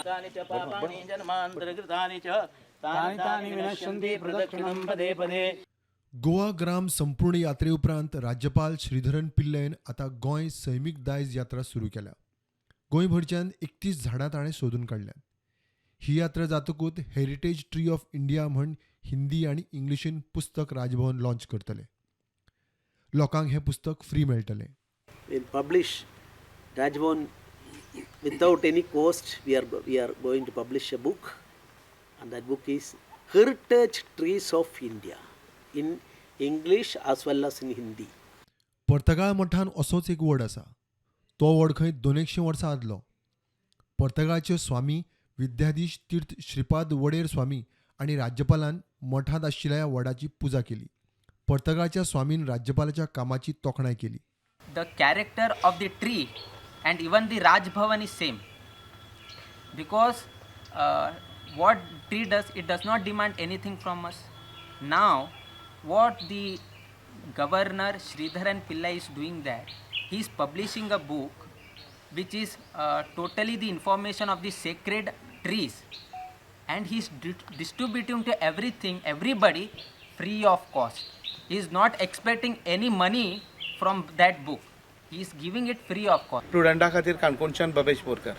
तानि च पापानि जन्मान्तरकृतानि च तानि तानि विनश्यन्ति प्रदक्षिणं पदे पदे. गोवा ग्राम संपूर्ण यात्रे उपरांत राज्यपाल श्रीधरन पिल्लयन आतां गोंय सैमीक दायज यात्रा सुरू केल्या. गोंयभरच्यान 31 झाडां ताणें सोदून काडल्यात. ही यात्रा जातकूच हेरिटेज ट्री ऑफ इंडिया म्हण हिंदी आनी इंग्लिशीन पुस्तक राजभवन लॉन्च करतले. लोकांक हें पुस्तक फ्री मेळटलें. Will publish Raj Bhavan without any cost. We are going to publish a book, and that book is Heritage Trees of India in English as well as in Hindi. Partagal मठान असोच एक वड आसा. तो वड खंय 200 वर्सां आदलो. पर्तगाळचे स्वामी विद्याधीश तीर्थ श्रीपाद वडेर स्वामी आनी राज्यपालान मठांत आशिल्ल्या ह्या वडाची पुजा केली. पर्तगाळच्या स्वामीन राज्यपालाच्या कामाची तोखणाय केली. The character of the tree and even the Raj Bhavan is same, because what tree does, it does not demand anything from us. Now what the Governor Sridharan Pillai is doing, that he is publishing a book which is totally the information of the sacred trees, and he is distributing to everything, everybody, free of cost. He is not expecting any money from that book. He is giving it free of cost. प्रुडंटा खातीर काणकोणच्यान भवेश बोरकर.